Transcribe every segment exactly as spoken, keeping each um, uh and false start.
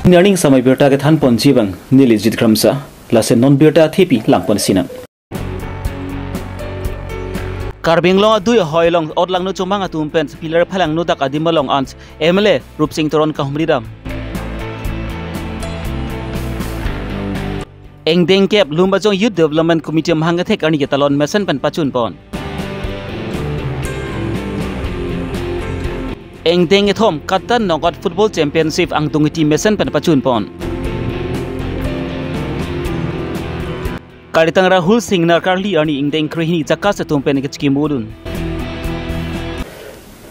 Nirning samai birta kethan ponji abang neli Jit Kramsa, lason non birta thepi lang pon sinang. Karbi Anglong adui ahoi along ot langno chomang atum pen pillar phalangno dak adim along anj M L A Rupsing Teron kahumri dam. Ingdeng kep Lumbajong Youth Development Committee amahang kethek arni ketalon mesen pen pachun pon. Ingdeng kethom Katan Knock Out Football Championship angdung iti mesen pen pachun pon. Karitang Rahul Singnar karli arni ingdeng krehini jakas atum pen kechiki mudun.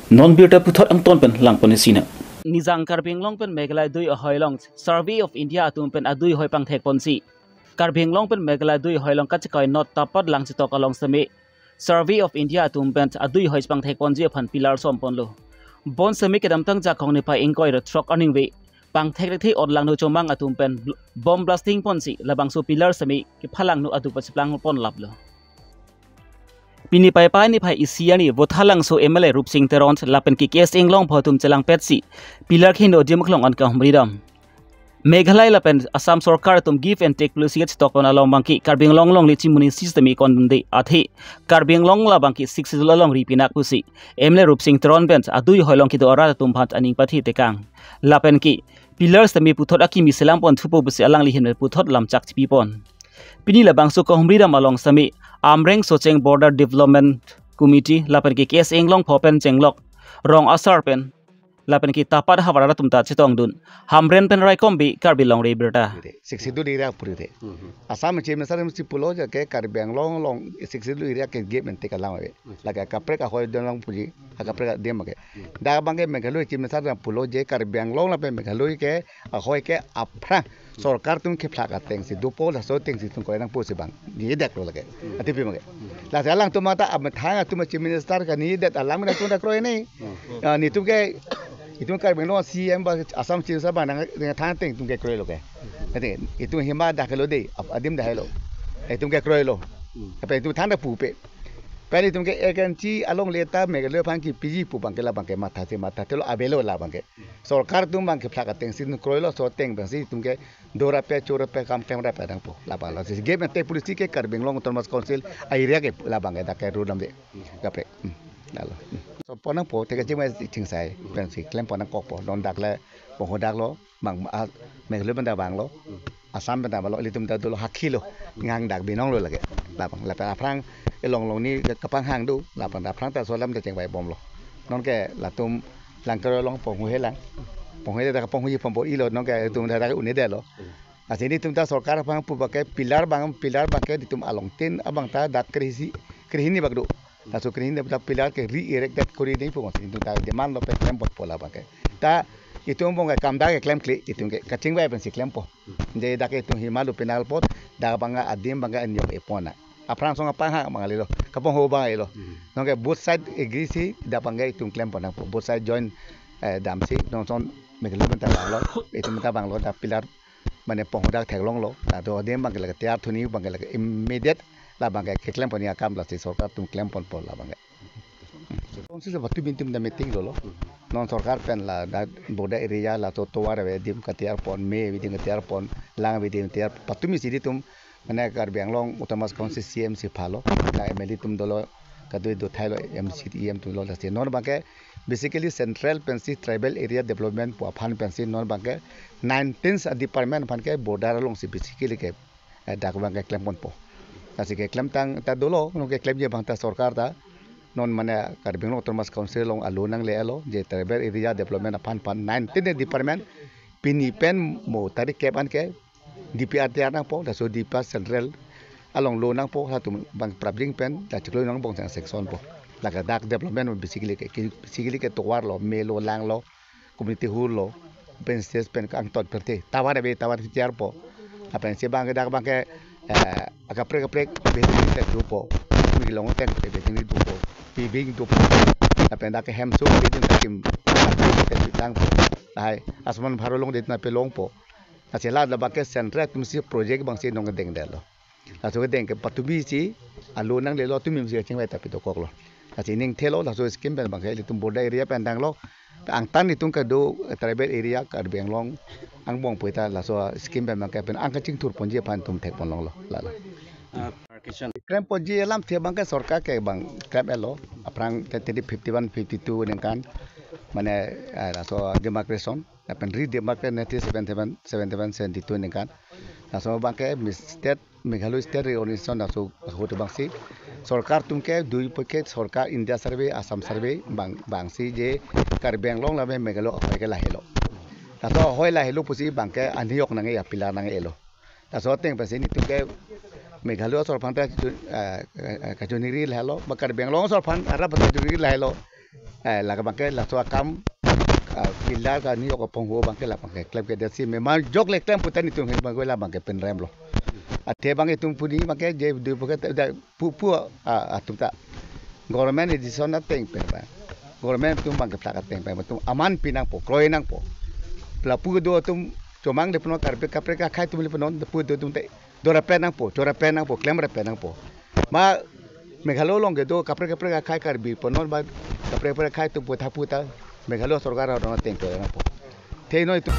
Non birta puthot angton pen lang pon sinang. Nijang Karbi Anglong pen Meghalaya adui ahoi along Survey of India atum pen adui ahoi pangthek ponsi Karbi Anglong pen Meghalaya adui ahoi along kachekoi not tapat lang chitok along seme Survey of India atum pen adui ahoi pangthek ponji aphan pillar som ponlo. Bonseme kedamtang Jakhong niphai ingkoi ra throk arnivve pangthek thekthe ot langno chomang atum pen bl-, bomb blasting ponsi labangso pillar seme kephalangno adu pachiplang pon laplo. Pini Paipai niphai isi arni Vothatlangso M L A Rupsing Teron lapen ke K S Englongpo atum chelangpetsi pillar kheno adim aklong an kahumri dam. Meghalaya lapen Assam sorkar atum give and take policy kachitok pon along abangke Karbi Anglong alongle chimuni system ikon dunde athe Karbi Anglong labangke Sixth Schedule alongri pinak pusi M L A Rupsing Teron pen adui ahoi along kedo arat atum aphan aning pathitekang. Lapen ke pillar seme puthot akimi selam pon thupo pusi alangli ahin puthot lamchak chipi pon. Pini labangso kahumri dam along seme Amreng Socheng Border Development Committee lapen ke K S Englongpo pen chenglok rong asar pen lapen ke tapat havar arat atum ta chetongdun. Hamren pen Raikom Bey, Karbi Longri Abirta. Sixth Schedule area puri de. Assam Chief Minister si pulo je ke Karbi Anglong along Sixth Schedule area ke give and take alam ave. Lake kaprek ahoi dun lang puji, kaprek adim ke. Dak abangke Meghalaya Chief Minister pulo je Karbi Anglong lapen Meghalaya ke ahoi ke aphrang sorkar atum kephlak atengsi dopo laso atengsi atum kroi nangpo si abang. Nidet lo lake. Ati pi abangke. Lasi alangtum ta amethang atum Chief Minister kanidet alam atum ta kroinei. Ah, netum ke, netum Karbi Anglong C M ba Assam Chief Minister ba nang, nangthan ateng netum ke kroilo ke. Ati, netum hima dak lo de, ap-, adim dak lo. Netum ke kroilo. Apa netum than ta pupe. Pen netum ke agency alongle ta Meghalaya aphan kepiji pu abangke labangke matha si matha telo avelo labangke. Sorkar atum abangke phlak atengsi kroilo, laso ateng abangsi netum ke do rape, cho rape, kam klem rape nangpo. Labang lasi give and take policy ke Karbi Anglong Autonomous Council a-area ke labangke dak ke rule namde. Kaprek. Hmm. Lalo. Hmm. So pon nangpo, te kachingvai chingsai pensi klem pon nangkokpo. Non dak le pongho dak lo, bang, ah, Meghalaya pen ta vanglo, Assam pen ta vanglo, ilitum ta dolo hakhi lo, ngang dak binong lo lake. Labang, lapen aphrang, elong long ni kapanghang do, labang aphrang ta laso alam ta chingvai bomlo. Non ke latum Langkroi along ponghu helang. Ponghu helang ta ponghu ji pongpo ilo, non ke netum ta dak un-edetlo. Lasi netum ta sorkar aphan pu abangke pillar abang, pillar abangke netum along tin abang ta dak krehini, krehini bak do. Laso krehini ta pillar ke re-erected kori nangpo, netum ta demand lo pen klem potpo labangke. Ta netum abangke kam dak ke klemkle, netum ke kachingvai pensi klempo. Je dak netum hima lo penal pot, dak abang adim abang anyong epon na. Aphrang song apanghang abang lelo, kapongho abang lelo. Hmm. Non ke both side agree si dak abangke netum klem pon nangpo. Both side join, eh, damsi, non son Meghalaya pen ta vanglo, netum pen ta vanglo, dak pillar mane pongho dak theklonglo, ta do adim abangke lake tiyar thuni abangke lake immediate labangke keklem pon akam lasi sorkar atum klem ponpo labangke. Kongsi se patumi netum ta meeting lolo. Non sorkar pen ladak border area laso tovar ave adim katiyar pon, me ave adim katiyar pon, lang ave adim tiyar, patumi si netum mane Karbi Anglong Autonomous Council C M si phalo, la M L A atum dolo, kadui dothailo, M C, E M atum lo, lasi non abangke basically central pensi tribal area development pu aphan pensi non abangke nineteen department aphan ke border alongsi basically ke, eh, dak abangke klem ponpo. Lasi keklemtang ta dolo, non keklemji abang ta sorkar ta, non mane Karbi Anglong Autonomous Council along alo nangle alo, je tribal area development aphan aphan nineteen department, pini pen mo tarik kep an ke D P R tiyar nangpo, laso D P R central along lo nangpo, latum abang prapjin pen, la chiklo nang bong sang section po. Lake dak development basically ke, basically ke tovar lo, me lo, lang lo, community hall lo, pen stage pen kangton perte, tovar ave, tovar tiyar po. Lapen si abangke dak abangke, eh, akaprek kaprek building ta dopo. Mi long tank te building dopo. Pibing dopo. Lapen dak hemso building ta kim, ta pitang po. Lahai, Ayushman Bharat along det na pelongpo. Lasi la labangke central atum si project abangsi nong dengdetlo. Laso kedeng ke patumi si alo nanglelo, tumi si kachingvai ta pitokoklo. Lasi ning thelo, laso scheme pen abangke ilitum border area pen tanglo. Angtan itum kedo tribal area Karbi Anglong angbong pu ta laso scheme pen abangke pen angkachingthur ponji aphan itum thekpon longlo lalo. Klem ponji alamthe abangke sorkar ke bang klem-etlo. Aphrang twenty fifty-one fifty-two ningkan mane, eh, laso demarcation, lapen redemarcation nineteen seventy-one, seventy-one, seventy-two ningkan. Laso abangke mi state, Meghalaya State Reorganization laso ahut abangsi sorkar atum ke dui paket sorkar, India Survey, Assam Survey bang, bangsi je Karbi Anglong lapen Meghalaya ahoi ke lahelo. Laso ahoi lahelo pusi abangke anhiyok nangji, apillar nangji-lo. Laso ateng pensi nelitum ke Meghalaya asor aphan ta kachun-, eh, eh, kachuniri lahelo, ba Karbi Anglong asor aphan arap kachuniri lahelo. Eh, lake abangke laso akam, eh, pillar kanhiyok apongho abangke la abangke klemkledetsi mema jok le klem pu ta nelitum hin abangke la abangke penremlo. Athe abang itum puni abangke je dui paket ta pu, pu, ah, atum ta. Government decision ateng pen ba. Government atum abangke plak ateng pen atum aman pi nangpo, kroi nangpo. Lapu do atum chomang le punon, kaprek kaprek akhai atum le punon, lapu do atum te. Dora pen nangpo, chora pen nangpo, klem ra pen nangpo. Ma Meghalaya along kedo kaprek kaprek akhai Karbi punon ba kaprek kaprek akhai atum pu ta pu ta Meghalaya sorkar adon ateng chora nangpo. Thei noi atum.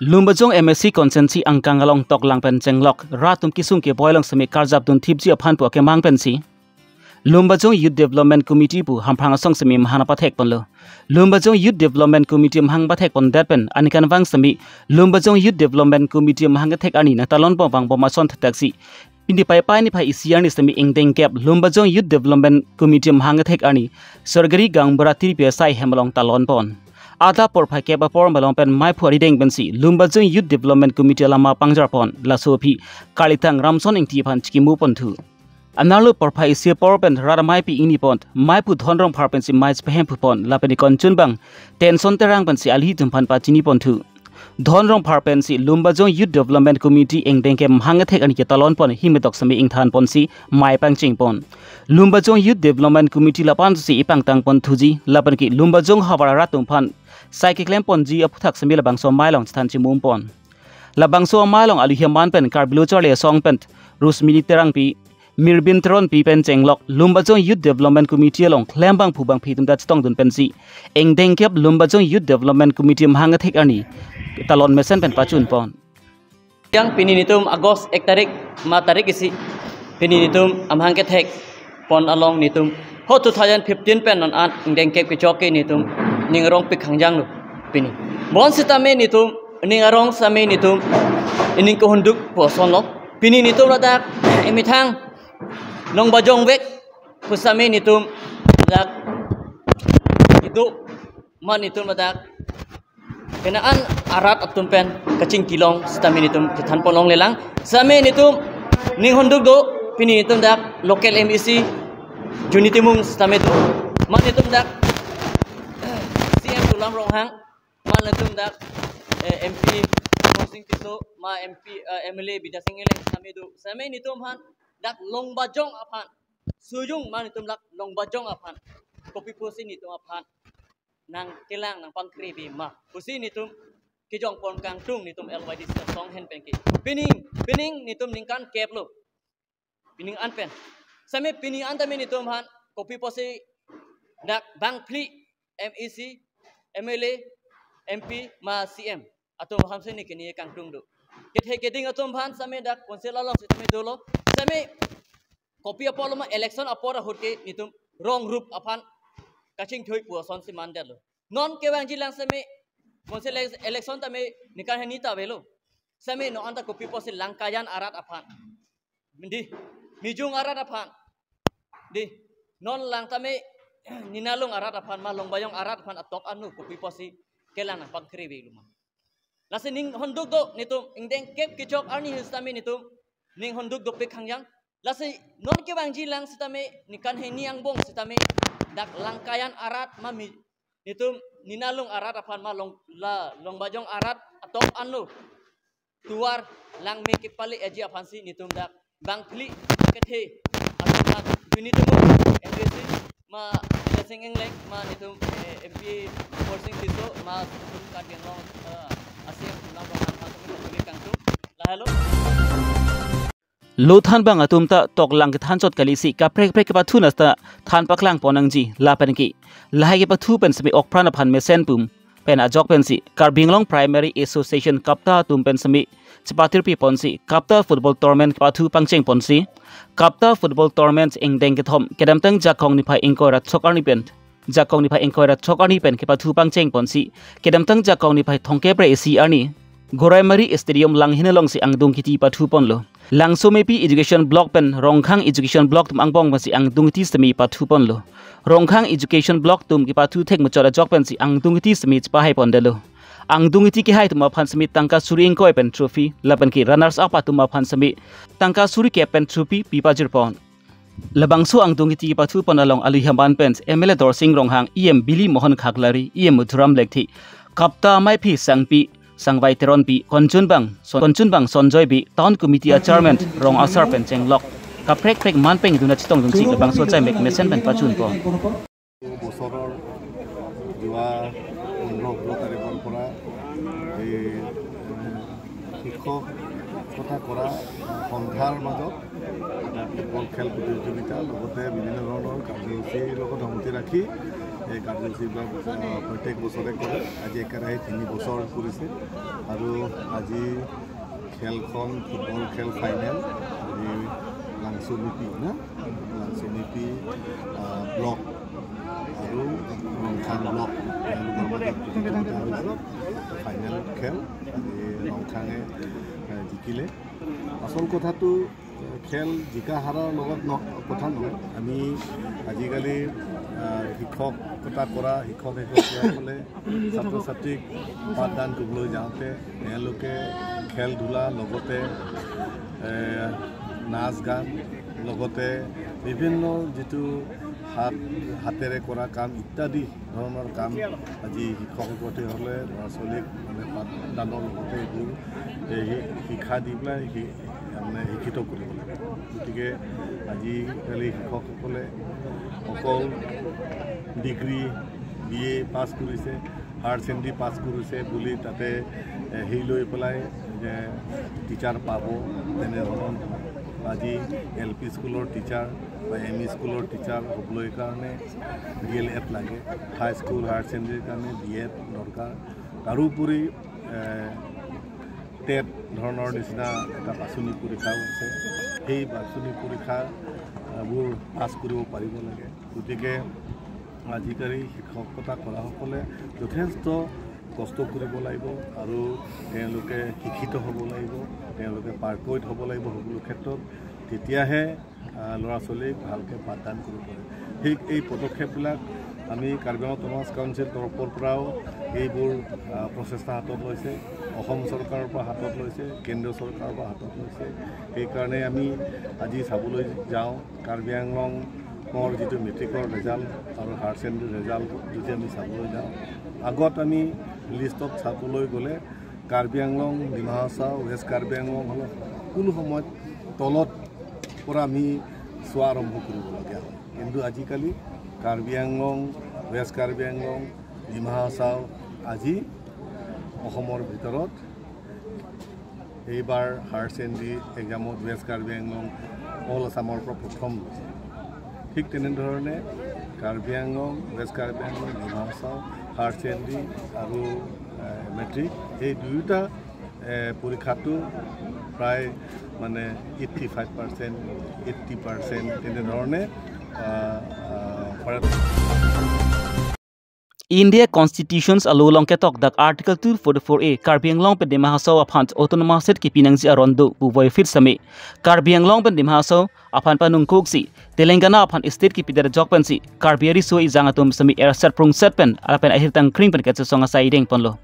Lumbajong M A C constituency angkang along toklang pen chenglok rat atum kesung keboi along semi karjap dun thipji aphan pu akemang pensi Lumbajong Youth Development Committee pu Hamphang asong semi mahana pathekponlo. Lumbajong Youth Development Committee mahang pathekpondet pen aningkanvang semi Lumbajong Youth Development Committee mahang kethek arni nangtalonpon vangbom ason thektheksi pini Paipai niphai isi arni semi ingdeng kep Lumbajong Youth Development Committee mahang kethek arni Sorgari Gaonbura Tiripi asai hem along talonpon. Adap porphai kep apor malom pen maiphu arideng pensi Lumbajong Youth Development Committee alama pangjarpon, laso aphi Karlitang Ramson Ingti aphan chikimu ponthu. Anerlo porphai isi apor pen rat amaipi ingnipon, maiphu Dhon Rongphar pensi mai chepahemphupon, lapen ikonchun bang Tenson Terang pensi alitum aphan pachiniponthu. Dhon Rongphar pensi Lumbajong Youth Development Committee ingdeng kep mahang kethek arni ketalonpon himedok semi ingthanponsi mai pangchengpon. Lumbajong Youth Development Committee lapusi ipangtangponthuji, lapen ke Lumbajong havar arat atum aphan sai keklemponji aphuthak semi labangso amei along chethan chimumpon. Labangso amei along aluhi aman pen Karbi Lo Charli Asong pen Rusmini Terangpi, Mirbin Teronpi pen chenglok Lumbajong Youth Development Committee along klembangphu bangphi atum ta chetongdun pensi ingdeng kep Lumbajong Youth Development Committee mahang kethek arni talon mesen pen pachunpon. Yang pini nelitum August ek tarik, ma tarik isi, pini nelitum amahang kethekpon along nelitum ho two thousand fifteen pen non an ingdeng kep kechok ke nelitum ning arong pik hangjanglo pini. Bonsitame nelitum ning arong sitame nelitum ining kehunduk pu asonlo. Pini nelitum ladak emethang longbajong vek pusitame nelitum ladak idu ma nelitum ladak kenaan arat atum pen kachingkilong sitame nelitum kethanpon longlelang. Sitame nelitum ning hunduk do, pini nelitum dak local M A C Juni Timung sitame do. Ma nelitum dak C M Tuliram Ronghang, ma nelitum dak, eh, M P Horsing Tisso, ma M P, eh, M L A Bidya Sing Engleng sitame do. Sitame nelitum aphan dak longbajong aphan sujung ma nelitum dak longbajong aphan kopi pusi nelitum aphan nangkelang nangpangkrevi ma pusi nelitum kejongpon kangtung nelitum L Y D C asong ahin penke. Pining, pining nelitum ningkan keplo. Pining an pen. Sitame pining an tame nelitum aphan kopi pusi dak bangphli M A C, M L A, M P ma C M atum aphan si neli keni kangtung do. Kethe keding atum aphan sitame dak council along sitame dolo. Sitame kopi apor lo ma election apor ahut ke nelitum rong rup aphan kachingthoi pu asonsi mandetlo. Non kevangjilang sitame, monsi ele-, election tame ningkan hini ta avelo. Sitame non anta kopi pusi Langkajan arat aphan, di, Mijung arat aphan, di, non lang tame Ninalung arat aphan ma longbajong arat aphan atok anu kopi pusi kelang nangpangkrevi loma. Lasi ning hunduk do nelitum ingdeng kep kechok arni sitame nelitum ning hunduk dopik hangjang. Lasi non kevangjilang sitame ningkan hini angbong sitame dak Langkajan arat ma mi-, nelitum Ninalung arat aphan ma long, la longbajong arat atok anu tovar langme kepale-etji aphansi nelitum dak bangphli kethe atum dak Juni Timung M A C ma Bidya Sing Engleng ma nelitum, eh, M P Horsing Tisso ma nelitum Karbi Anglong, eh, a C M Tuliram Ronghang ma nelitum kangtung. Lahelo. Lo than abang atum ta toklang kethan chot kali si kaprek prek kepathu nasta than paklang pon nangji lapen ke lahai kepathu pen semi okpran aphan mesen pum pen ajok pensi Karbi Anglong Primary Association KAPTA atum pen semi chepatirpi ponsi KAPTA football tournament kepathu pangcheng ponsi KAPTA football tournament ingdeng kethom kedamtang Jakong niphai ingkoi ra throk arni pen Jakong niphai ingkoi ra throk arni pen kepathu pangcheng ponsi kedamtang Jakong niphai thomkep ra isi arni Goraimari Stadium Langhin alongsi angdung kiti pathu ponlo. Langsomepi Education Block pen Rongkhang Education Block atum angbong pensi angdung kiti semi pathu ponlo. Rongkhang Education Block atum kepathu thek muchot ajok pensi angdung kiti semi chepahai pondetlo. Angdung kiti kehai atum aphan semi tangka suri ingkoi pen trophy lapen ke runners up atum aphan semi tangka suri kep pen trophy pi pajir pon. Labangso angdung kiti kepathu pon along alui haman pen M L A Dorsing Ronghang, E M Billy Mohan Khaklari, E M Madhuram Lekthe, KAPTA amaiphi Sangpi Sangvai Teronpi, Konchunbang Son- Konchunbang Sonjoipi, Town Committee a Chairman rong asar pen chenglok kaprek prek man pengdun chetongdunsi labangso chaimek mesen pen pachun pon. বছৰৰ যোৱা পোন্ধৰ ষোল্ল তাৰিখৰ পৰা এই, এ, শিক্ষকতা কৰা সন্থাৰ মাজত এটা ফুটবল খেল প্ৰতিযোগিতা, লগতে বিভিন্ন ধৰণৰ কাৰ্যসূচীৰ লগত সংগতি ৰাখি এই কাৰ্যসূচীবিলাক, আ, প্ৰত্যেক বছৰে কৰে। আজি একেৰাহে তিনি বছৰ কৰিছে আৰু আজি খেলখন ফুটবল খেল ফাইনেল। আজি লাংচুমিপি না, লাংচুমিপি, আ, ব্লক আৰু ৰংখাং ব্লক তেওঁলোকৰ মাজত প্ৰতিযোগিতা হৈছে। ফাইনেল খেল। আজি ৰংখাঙে, এ, জিকিলে। আচল কথাটো, এ, খেল জিকা হাৰাৰ লগত ন-, কথা নহয়। আমি আজিকালি, আ, শিক্ষকতা কৰা শিক্ষক শিক্ষয়িত্ৰীসকলে ছাত্ৰ ছাত্ৰীক পাঠদান কৰিবলৈ যাওঁতে তেওঁলোকে খেল ধূলা লগতে, এ, নাচ গান লগতে বিভিন্ন যিটো হাত, হাতেৰে কৰা কাম ইত্যাদি ধৰণৰ কাম আজি শিক্ষক শিক্ষয়িত্ৰীসকলে ল'ৰা ছোৱালীক মানে পাঠদানৰ লগতে এইবোৰ, এ, শি-, শিক্ষা দি পেলাই শি-, মানে শিক্ষিত কৰিব লাগে। গতিকে আজিকালি শিক্ষকসকলে অকল ডিগ্ৰী, বি এ পাছ কৰিছে, হায়াৰ ছেকেণ্ডেৰী পাছ কৰিছে বুলি তাতে, এ, হেৰি লৈ পেলাই যে টিচাৰ পাব, তেনেধৰণৰ নহয়। আজি এল পি স্কুলৰ টিচাৰ বা এম ই স্কুলৰ টিচাৰ হ'বলৈ কাৰণে ডি এল এড লাগে, হাই স্কুল, হায়াৰ ছেকেণ্ডেৰীৰ কাৰণে বি এড দৰকাৰ। তাৰোপৰি, এ, টেট ধৰণৰ নিচিনা এটা বাছনি পৰীক্ষাও আছে। সেই বাছনি পৰীক্ষা, আ, বোৰ পাছ কৰিব পাৰিব লাগে। গতিকে আজিকালি শিক্ষকতা কৰাসকলে যথেষ্ট কষ্ট কৰিব লাগিব আৰু তেওঁলোকে শিক্ষিত হ'ব লাগিব, তেওঁলোকে পাৰ্কৈত হ'ব লাগিব সকলো ক্ষেত্ৰত। তেতিয়াহে, আ, ল'ৰা ছোৱালীক ভালকৈ পাঠদান কৰিব পাৰে। সেই, এই পদক্ষেপবিলাক আমি কাৰ্বি আংলং অট'নমাছ কাউন্সিল তৰফৰ পৰাও এইবোৰ, আ, প্ৰচেষ্টা হাতত লৈছে, অসম চৰকাৰৰ পৰা হাতত লৈছে, কেন্দ্ৰীয় চৰকাৰৰ পৰা হাতত লৈছে। সেইকাৰণে আমি আজি চাবলৈ যাওঁ কাৰ্বি আংলঙৰ যিটো মেট্ৰিকৰ ৰিজাল্ট আৰু হায়াৰ ছেকেণ্ডেৰী ৰিজাল্ট যদি আমি চাবলৈ যাওঁ, আগত আমি লিষ্টত চাবলৈ গ'লে কাৰ্বি আংলং, ডিমা হাছাও, ৱেষ্ট কাৰ্বি আংলং হ'লে সকলো সময়ত তলত পৰা আমি চোৱা আৰম্ভ কৰিবলগীয়া হয়। কিন্তু আজিকালি কাৰ্বি আংলং, ৱেষ্ট কাৰ্বি আংলং, ডিমা হাছাও আজি অসমৰ ভিতৰত এইবাৰ হায়াৰ ছেকেণ্ডেৰী এক্সামত ৱেষ্ট কাৰ্বি আংলং অল আছামৰ পৰা প্ৰথম লৈছে। ঠিক তেনেধৰণে কাৰ্বি আংলং, ৱেষ্ট কাৰ্বি আংলং, ডিমা হাছাও, হায়াৰ ছেকেণ্ডেৰী আৰু, এ, মেট্ৰিক, এই দুয়োটা, এ, পৰীক্ষাটো প্ৰায় মানে eighty five percent, eighty percent তেনেধৰণে, আ, আ, কৰে। India Constitutions along along ketok dak Article two forty-four A Karbi Anglong pen Dima Hasao aphan autonomous state kipi nangji aron do pu voiphit sitame Karbi Anglong pen Dima Hasao aphan panungkok si Telangana aphan state kipi der jok pensi Karbi ariso ejang atum sitame erset prungset pen lapen ahirtang kring pen kachesong asai deng ponlo.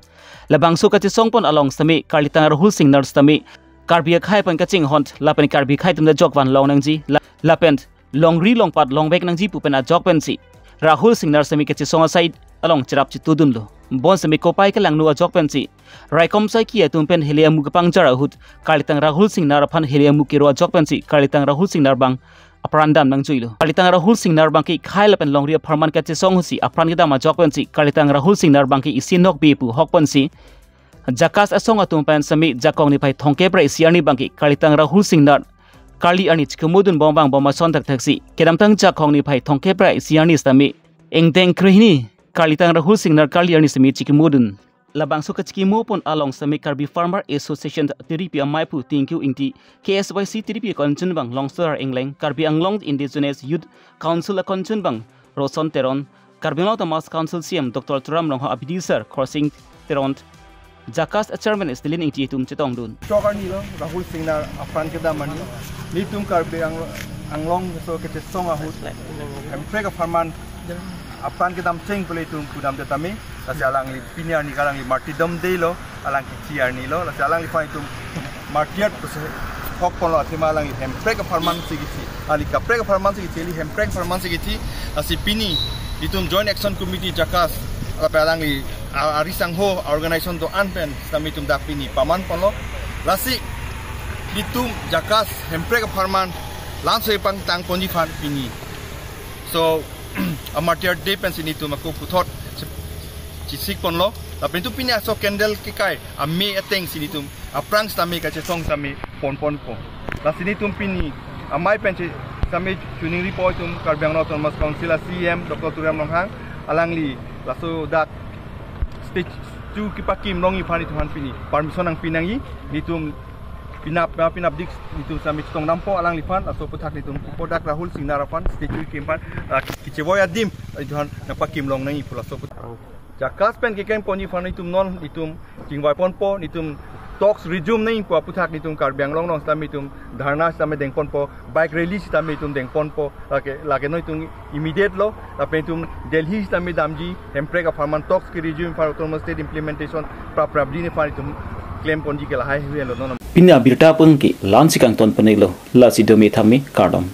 Labangso kachesong pon along sitame Karlitang Rahul Singnar sitame Karbi akhai pen kachinghon lapen Karbi akhai atum ta jok van long nangji la-, lapen longri longpat longvek nangji pu pen ajok pensi Rahul Singnar sitame kachesong asai along cherap chitudunlo. Bonsitame kopai kelangno ajok pensi raikom saiki atum pen heli amu kepangjar ahut Karlitang Rahul Singnar aphan heli amu kero ajok pensi Karlitang Rahul Singnar abang apran dam nangjuilo. Karlitang Rahul Singnar abangke khei lapen longri apharman kachesong ahutsi apran kedam ajok pensi Karlitang Rahul Singnar abangke isi nokbe pu hok pensi JACAS asong atum pen sitame Jakong niphai thomkep ra isi arni abangke Karlitang Rahul Singnar Karli arni chikimodun bom abang bom ason thakthak si kedamtang Jakhong niphai thomkep ra isi arni sitame ingdeng krehini karlitang Rahul Singnar Karli arni sitame chikimodun. Labangso kachikimopon along sitame Karbi Farmer Association tiripi amei aphu Tingku Ingti, K S Y C tiripi akonchunbang Longsolar Engleng, Karbi Anglong Indigenous Youth Council akonchunbang Roson Teron, Karbi Anglong Autonomous Council C E M Doctor Tuliram Ronghang abidi sir Khorsing Teron, JACAS a chairman Stalin Ingti atum chetongdun. Chok arni lo, Rahul Singnar apran kedam arni. Nelitum Karbi Ang-, Anglong so kechesong ahut hemprek apharman apran kedam cheng pu nelitum pudam detame. Lasi alangli pini arni ke alangli martyrdom day lo, alang kechi arni lo. Lasi alangliphan itum martyr pusi hok ponlo, athema alangli hemprek apharman si kechi, alangli kaprek apharman si kechi, alangli hemprek apharman si kechi. Lasi pini itum Joint Action Committee JACAS, lapen alangli a-, ari sangho organization do-an pen sitame itum dak pini paman ponlo. Lasi itum JACAS hemprek apharman lamso ipangtang ponji aphan pini so a martyr day pensi nelitum ako puthot che-, chesik ponlo. Lapen itum pini aso candle kekai ame ateng si nelitum aphrang sitame kachesong sitame pon ponpo. Lasi nelitum pini amei pensi sitame choningripo itum Karbi Anglong Autonomous Council a C E M Doctor Tuliram Ronghang, alangli laso dak statue kepakim longji aphan itum aphan pini permission nangpi nangji. Nelitum penap, penap dik nelitum sitame chetongdampo alangliphan, laso aphuthak nelitum pupo dak Rahul Singnar aphan statue kim aphan, ah, kechevoi adim itum aphan nangpakim long nangji pu laso aphuthak. JACAS pen kekeng ponji aphan itum non itum chingvai ponpo, nelitum talks resume nangji pu aphuthak nelitum Karbi Anglong along sitame itum dharna sitame deng ponpo, bike rally sitame itum deng ponpo, lake, lake non itum immediate lo, lapen itum Delhi sitame damji, hemprek apharman talks ke resume aphan autonomous state implementation prap prapjin aphan itum klem ponji ke lahai hui lo non. Pini abirta pengki lamsi kangton ponlo, lasi dome thame kardom.